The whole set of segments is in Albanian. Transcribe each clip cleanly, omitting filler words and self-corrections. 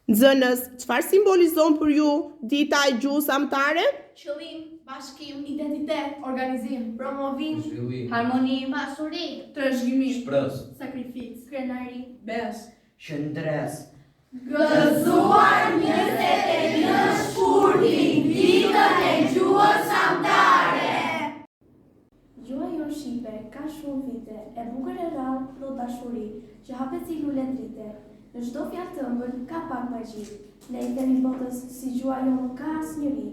Nxënës, çfarë simbolizon për ju dita e gjuhës amtare? Qëllim, bashkim, identitet, organizim, promovim, Zhvillim, harmoni, pasuri, Trashëgimi, shpresë, sakrificë, krenari, besë. Qëndresë. Gëzuar 21 shkurtin, ditën e gjuhës amtare! Gjuha jonë shqipe ka shumë vite, e bukur e rrallë, plot dashuri, që hapet si lule drite. Në çdo fjalë të ëmbël ka pak magji. Ne i themi botës si gjuha jonë nuk ka asnjëri.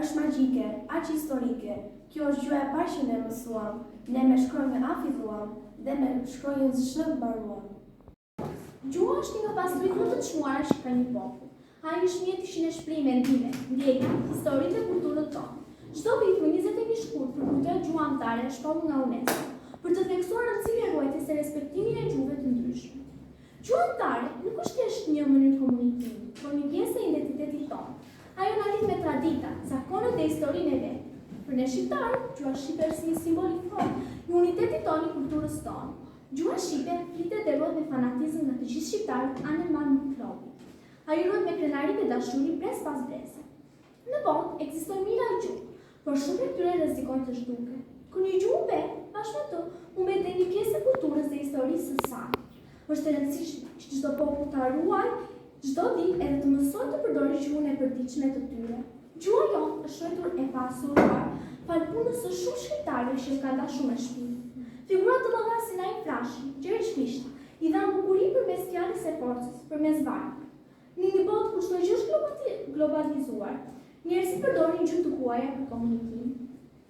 Është magjike, aq historike, kjo është gjuha e parë që ne mësuam. Ne me shkronjën A filluam dhe me shkronjën SH mbaruam. Gjuha është një nga pasuritë më të çmuara që ka një popull. Ajo është mjeti që ne shprehim mendimet, ndjenjat, historinë dhe kulturën tonë. Çdo vit, më 21 shkurt, përkujtohet gjuha amtare e shpallur nga UNESCO, për të theksuar rëndësinë e ruajtjes e respektimin e gjuhëve të ndryshme. Gjuha amtare nuk është thjesht një mënyrë komunikimi, por një pjesë e identitetit tonë. Ajo na lidh me traditat, zakonet dhe historinë e vendit. Për ne shqiptarët, gjuha shqipe është si një simbol i fortë i unitetit tonë, i kulturës tonë. Gjuha shqipe flitet dhe ruhet me fanatizëm nga të gjithë shqiptarët anembanë globit. Ajo ruhet me krenari dhe dashuri brez pas brezi. Në botë ekzistojnë mijëra gjuhë, por shumë prej tyre rrezikojnë të zhduken. Kur një gjuhë humbet, bashkë me të humbet dhe një pjesë e kulturës dhe historisë së saj. Është e rëndësishme që çdo popull ta ruajë çdo ditë edhe të mësojë të përdorë gjuhën e përditshme të tyre. Gjuha jonë është ruajtur e pasuruar falë punës së shumë shkrimtarëve që e kanë dashur me shpirt. Figura të mëdha si Naim Frashëri, Gjergj Fishta, i dhanë bukuri përmes fjalës e forcës, përmes vargut. Në një botë ku çdo gjë është globalizuar, njerëzit përdorin gjuhë të huaja për komunikim.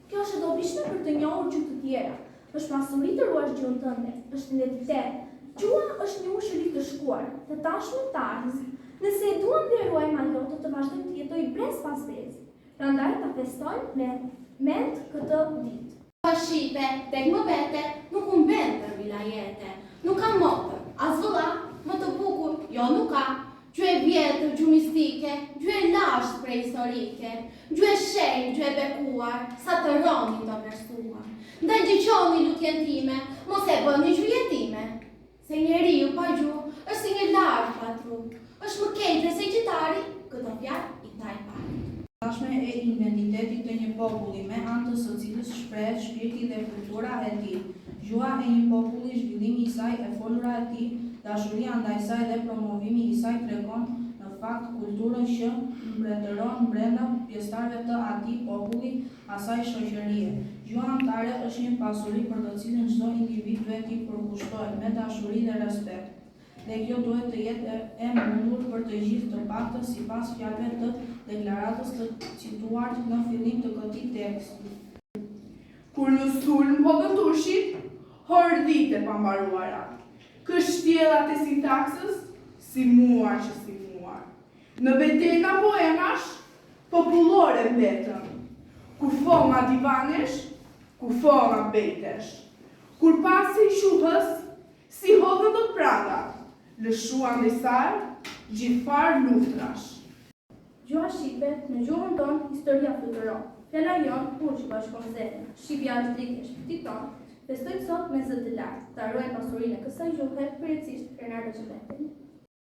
Kjo është e dobishme për të njohur gjuhë të tjera. Është pasuri të ruash gjuhën tënde, është identitet. Gjuha është një urë që lidh të shkuarën, të tashmen, të ardhmen. Nëse e duam dhe e ruajmë ajo do të vazhdojë të jetojë brez pas brezi. Prandaj ta festojmë me mend këtë ditë. Gjuha shqipe, tek më vete, nuk humbet ndër vilajete. Nuk ka motër, as vëlla, më të bukur, jo nuk ka. Gjuhë e vjetër, gjuhë mistike, gjuhë e lashtë prehistorike, gjuhë e shenjtë, gjuhë e bekuar, sa të rroni të vlerësuar. Ndaj dëgjoni lutjen time, mos e bëni gjuhë jetime. Se njeriu pa gjuhë është si një larvë pa tru, është më keq dhe se gjitari, këto fjalë i tha i pari. Tashme e identitetit të një populli, me anë të së cilës shprehet shpirti dhe kultura e tij. Gjuha e një populli, zhvillimi i saj, e folura e tij, dashuria ndaj saj dhe promovimi i saj tregon në fakt kulturën që mbretëron brenda pjesëtarëve të atij populli, asaj shoqërie. Gjuha amtare është një pasuri për të cilën çdo individ duhet t'i përkushtohet me dashuri dhe respekt. Dhe kjo duhet të jetë e mundur për të gjithë, të paktën sipas fjalëve të deklaratës të cituar në fillim të këtij teksti. Kur në sulm hodhën turqit, hordhitë e pambaruara, kështjellat e sintaksës, si muar që si muar. Në bedena poemash, popullore mbetën, kufoma divanesh, kufoma bejtesh. Kur pasi gjuhës, S'i hodhën dot prangat, lëshuan ndaj saj gjithfarë luftrash. Gjuha shqipe, në gjuhën tonë, historia fluturon. Fjala jonë, urë që bashkon zemra. Shqipja është dritë e shpirtit tonë. Festojmë sot me zë të lartë, ta ruajmë pasurinë e kësaj gjuhe, përjetësisht krenarë do të mbetemi.